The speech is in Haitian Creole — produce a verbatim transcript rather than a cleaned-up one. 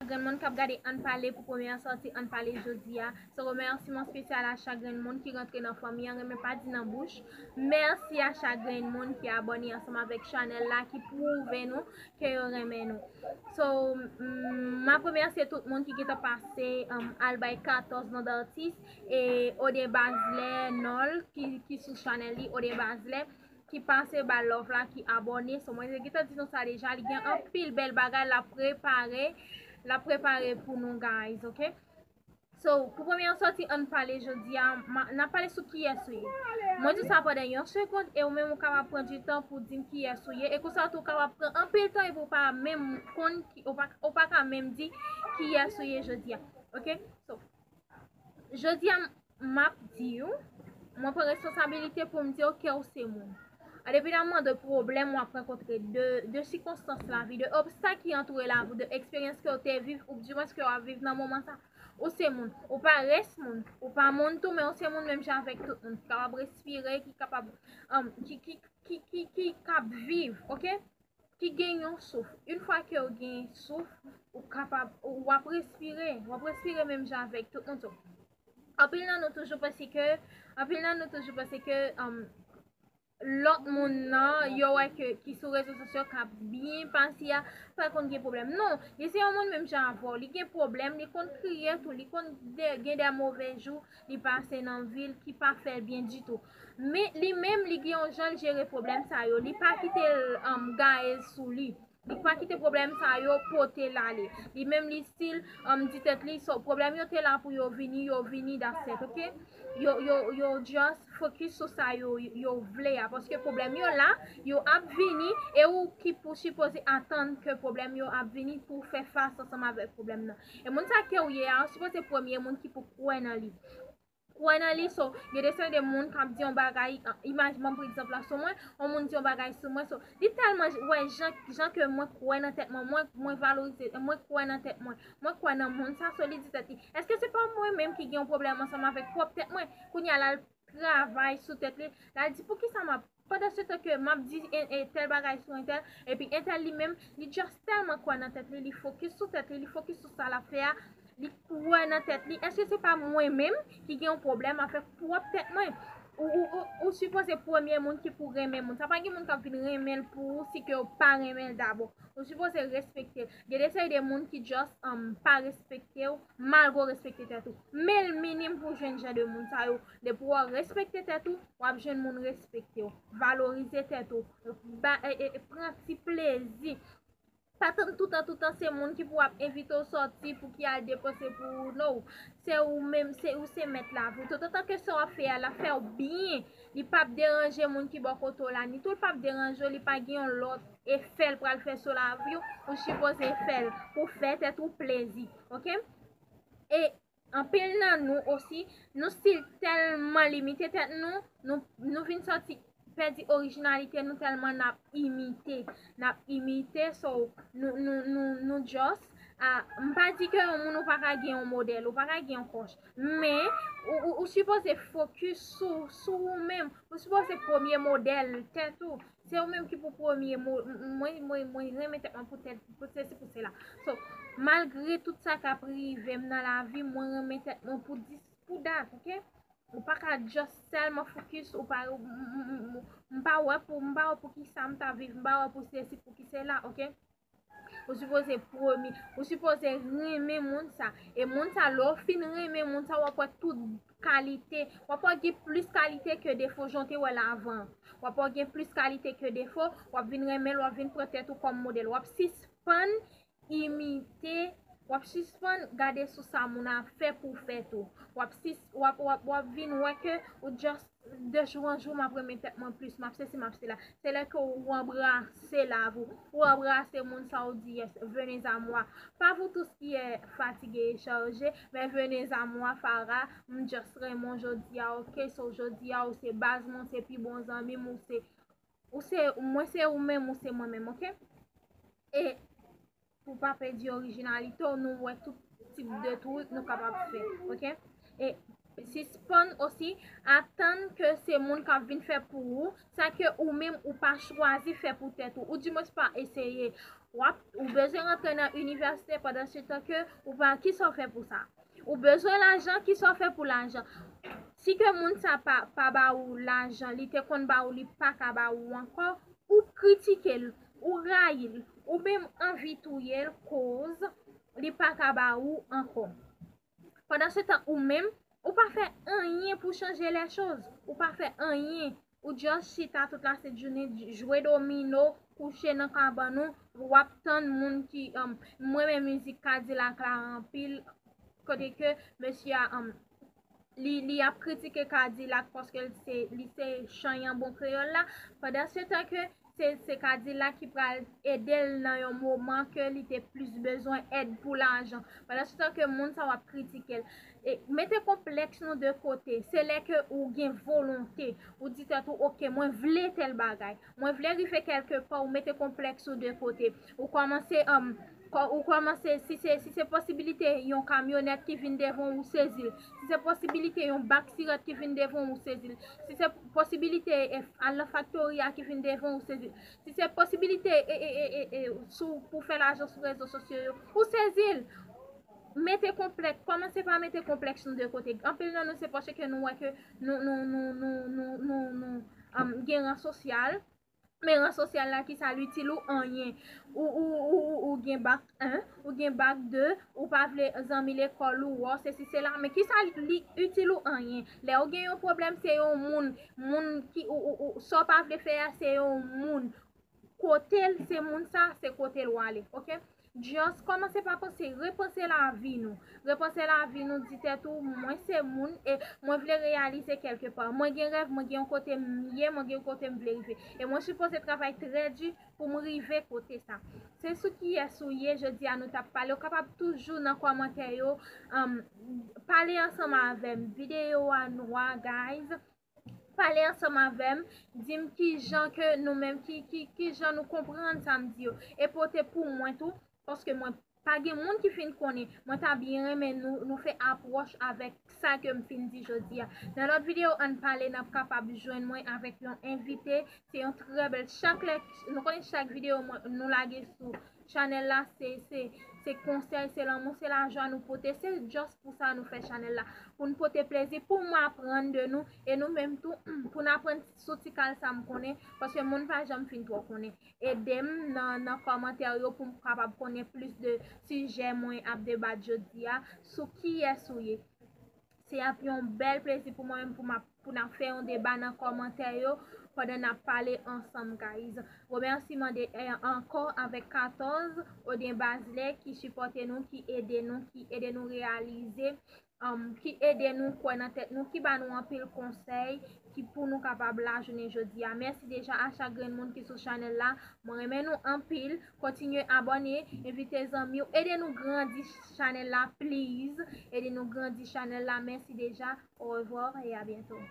Chak grenn moun k ap gade Ann Pale pou premyè sòti Ann Pale jodi a. Se remèsiman espesyal a chak grenn moun ki rantre nan fanmi an, renmen pa di nan bouch. Mèsi a chak grenn moun ki abòne ansanm avèk chanèl la, ki pwouve nou ke yo renmen nou. So, m ap remèsye tout moun ki gentan pase, um, al bay katòz non d'atis e Oden Bazlè Nòl ki, ki sou chanèl li, Oden Bazlè, ki pase ba love la, ki abòne. So, mwen te gentan di nou sa deja, li gen anpil bèl bagay l ap prepare, l ap prepare pou nou, guys, ok? So, pou premyè sòti Ann Pale jodi a, n ap pale sou kiyès ou ye. Mwen di sa pandan yon segond, e ou menm ou kapab pran di tan pou di m kiyès ou ye, e konsa tou ou kapab pran anpil tan epi ou pa menm konn, ou pa, ou pa ka menm di kiyès ou ye jodi a. Ok? So, jodi a, m ap di w, mwen pran responsabilite pou m di w ke w se moun. Endepandaman de pwoblèm w ap rankontre, de, de sikonstans lavi, de obstak ki antoure lavi w, de eksperyans ke w te viv, oubdimwens ke w ap viv nan moman sa, ou se moun. Ou pa rès moun, ou pa moun tou, men ou se moun menm jan avèk tout moun, ki kapab respire, ki kapab, um, ki, ki, ki, ki, ki k ap viv, ok? Ki gen yon souf. Yon fwa ke w gen souf, ou kapab, w ap respire, w ap respire menm jan avèk tout moun. So, anpil nan nou toujou panse ke, anpil nan nou toujou panse ke, um, lòt moun nan, yo wè ke, ki sou rezo sosyo k ap byen pase a, pa konn gen pwoblèm. Non, li se yon moun menm jan avè w. Li gen pwoblèm, li konn kriye tou, li konn de, gen de move jou, li pase nan vi l ki pa fè l byen ditou. Men li menm, li gen yon jan l jere pwoblèm sa yo. Li pa kite l, um, gaye sou li. Li pa kite pwoblèm sa yo pote l ale. Li menm, li still, um, di tèt li, so, pwoblèm yo te la pou yo vini, yo vini, that's it, ok? Yo, yo, yo just focus sou sa yo, yo vle a. Paske pwoblèm yo la, yo ap vini, e ou ki pou sipoze atann ke pwoblèm yo ap vini pou fè fas ansanm avèk pwoblèm nan. E moun sa ke w ye a, ou sipoze premye moun ki pou kwè nan li. Kwè nan li, so, gen de seri de moun k ap di yon bagay, imaj mwen, pa egzanp la, sou mwen, yon moun di yon bagay sou mwen, so, li tèlman wè jan, jan ke mwen kwè nan tèt mwen, mwen, mwen valorize, mwen kwè nan tèt mwen, mwen kwè nan moun sa, so, li di tèt li, èske se pa mwen menm ki gen yon pwoblèm ansanm avèk pwòp tèt mwen? Kounye a, l al travay sou tèt li, l al di, poukisa m ap Pandan se tan ke m ap di e, e, tèl bagay sou entèl, epi entèl li menm, li just tèlman kwè nan tèt li, li fokis sou tèt li, li fokis sou sa l ap fè a, li kwè nan tèt li. Èske se pa mwen menm ki gen yon pwoblèm avèk pwòp tèt mwen? Ou, ou, ou, ou sipoze premye moun ki pou renmen moun. Sa pa gen moun k ap vin renmen l pou ou si ke w pa renmen l dabò. Ou sipoze respekte l. Gen de seri de moun ki just, um, pa respekte w, malgre w respekte tèt ou. Men l minim pou w jwenn jan de moun sa yo. Depi w respekte tèt ou, w ap jwenn moun respekte w. Valorize tèt ou. Ba, e, e, pran ti plezi. Pa tann toutan, toutan se moun ki pou ap envite w sòti, pou ki al depanse pou ou, no. Se ou menm, se ou se mèt lavi w. Toutotan ke sa w ap fè a, l ap fè w byen. Li p ap deranje moun ki bò kote w la, ni tou l p ap deranje w, li pa gen yon lòt efè l pral fè sou lavi w. Ou sipoze fè l pou fè tèt ou plezi, ok? E anpil nan nou osi, nou still tèlman limite tèt nou, nou, nou vin sòti pèdi orijinalite nou tèlman n ap imite. N ap imite, so, nou, nou, nou, nou just, ah, m pa di ke yon moun ou pa ka gen yon modèl, ou pa ka gen yon kòch, men ou, ou, ou sipoze fokis sou, sou ou menm, ou sipoze premye modèl tèt ou. Se ou menm ki pou premye mo-, m-, mwen, mwen, mwen renmen tèt mwen pou tèt, pou sesi, pou sela. So, malgre tout sa k ap rive m nan lavi, mwen renmen tèt mwen pou dis, pou dat, ok? Ou pa ka just sèlman fokis, ou pa, m, m, m, m, m pa wè pou, m pa wè pou ki sa m ta viv, m pa wè pou sesi, pou ki sela, ok? Ou sipoze premye, ou sipoze renmen moun sa. E moun sa, lè w fin renmen moun sa, w ap wè tout kalite. W ap wè gen plis kalite ke defo, jan w te wè l avan. W ap wè gen plis kalite ke defo, w ap vin renmen l, w ap vin pran tèt ou kòm modèl. W ap sispann imite, w ap sispann gade sou sa moun nan ap fè pou w fè tou. W ap sis-, w ap, w ap, w ap vin wè ke ou just de jou an jou, m ap renmen tèt mwen plis, m ap sesi, m ap sela. Se lè ke ou anbrase lavi w, ou anbrase moun sa, ou di, yes, venez à moi. Pas vous tous qui êtes fatigués et chargés, mais venez à moi, Farah, m just renmen w jodi a, ok? So, jodi a, ou se baz mwen, ou se pi bon zanmi m, ou se, ou se, mwen se ou menm, ou se mwen menm, ok? E pou pa pèdi orijinalite w, nou wè tout tip de twik nou kapab fè, ok? E sispann osi atann ke se moun k ap vin fè pou ou sa ke ou menm ou pa chwazi fè pou tèt ou, oudimwens pa eseye. W ap, ou bezwen rantre nan inivèsite pandan se tan ke ou pa, kisa w fè pou sa? Ou bezwen lajan, kisa w fè pou lajan? Si ke moun sa pa, pa ba ou lajan, li te konn ba ou, li pa ka ba ou ankò, ou kritike l, ou rayi l, ou menm anvi touye l koz li pa ka ba ou ankò. Pandan se tan, ou menm, ou pa fè anyen pou chanje lè choz. Ou pa fè anyen. Ou just chita tout la sent jounen, jwe domino, kouche nan kabann ou, w ap tann moun ki, um, mwen renmen mizik Kadilak la anpil, kote ke mesye a, um, li, li ap kritike Kadilak paske l se, li se chanyan bon kreyòl la. Pandan se tan ke se, se Kadilak ki pral ede l nan yon moman ke li te plis bezwen èd pou lajan. Pandan se tan ke moun sa w ap kritike l. E mete konplèks nou de kote. Se lè ke ou gen volonte. Ou di tèt ou, "Ok, mwen vle tèl bagay. Mwen vle rive kèlke pa." Ou mete konplèks ou de kote. Ou kòmanse, um, kò-, ou kòmanse, si se, si se posibilite yon kamyonèt ki vin devan ou, sezi l. Si se posibilite yon bak sirèt ki vin devan ou, sezi l. Si se posibilite, e, al nan faktori a ki vin devan ou, sezi l. Si se posibilite, e, e, e, e, e, sou, pou fè lajan sou rezo sosyo yo, ou sezi l. Mete konplèks, kòmanse pa mete konplèks nou de kote. Anpil nan nou, se paske nou wè ke nou, nou, nou, nou, nou, nou, nou, um, gen ran sosyal. Men ran sosyal la, kisa l itil ou? Anyen. Ou, ou, ou, ou, ou gen bak en, ou gen bak de, ou pa vle zanmi lekòl ou wè w, sesi sela. Men kisa li itil ou? Anyen. Lè ou gen yon pwoblèm, se yon moun, moun ki, ou, ou, ou, sa w pa vle fè a, se yon moun. Kote l, se moun sa, se kote l w ale, oke? Just kòmanse pa panse, repanse lavi nou. Repanse lavi nou, di tèt ou, "Mwen se moun e mwen vle reyalize kèlke pa. Mwen gen rèv, mwen gen yon kote m ye, mwen gen yon kote m vle rive. E mwen sipoze travay trè di pou m rive kote sa." Se sou kiyès ou ye, jodi a nou t ap pale. Ou kapab toujou nan kòmantè yo, um, pale ansanm avè m. Videyo a nwa, guys. Pale ansanm avè m, di m kijan ke nou menm, ki, ki, kijan nou konprann sa m di yo. E pote pou mwen tou, paske mwen pa gen moun ki fin konnen. Mwen ta byen renmen nou, nou fè apwòch avèk sa ke m fin di jodi a. Nan lòt videyo, ann pale, n ap kapab jwenn mwen avèk yon envite. Se yon trè bèl, chak lè, nou konnen chak videyo mwen, nou lage sou chanèl la, se, se, se konsèy, se lanmou, se lajwa nou pote. Se just pou sa nou fè chanèl la. Pou n pote plezi, pou m aprann de nou, e nou menm tou, pou n aprann sou ti kal sa m konnen, paske moun pa janm fin twò konnen. Ede m nan, nan kòmantè yo pou m kapab konnen plis de sijè mwen ap debat jodi a, sou kiyès ou ye. Se ap yon bèl plezi pou mwen menm pou m ap, pou n ap fè yon deba nan kòmantè yo pandan n ap pale ansanm, guys. Remèsiman de, eh, ankò avèk katòz, Odin Bazlè ki sipòte nou, ki ede nou, ki ede nou reyalize, um, ki ede nou kwè nan tèt nou, ki ba nou anpil konsèy, ki pou nou kapab la jounen jodi a. Mèsi deja a chak grenn moun ki sou chanèl la. Mwen renmen nou anpil. Kontinye abòne, envite zanmi w. Ede nou grandi chanèl la, please. Ede nou grandi chanèl la. Mèsi deja. Au revoir et à bientôt.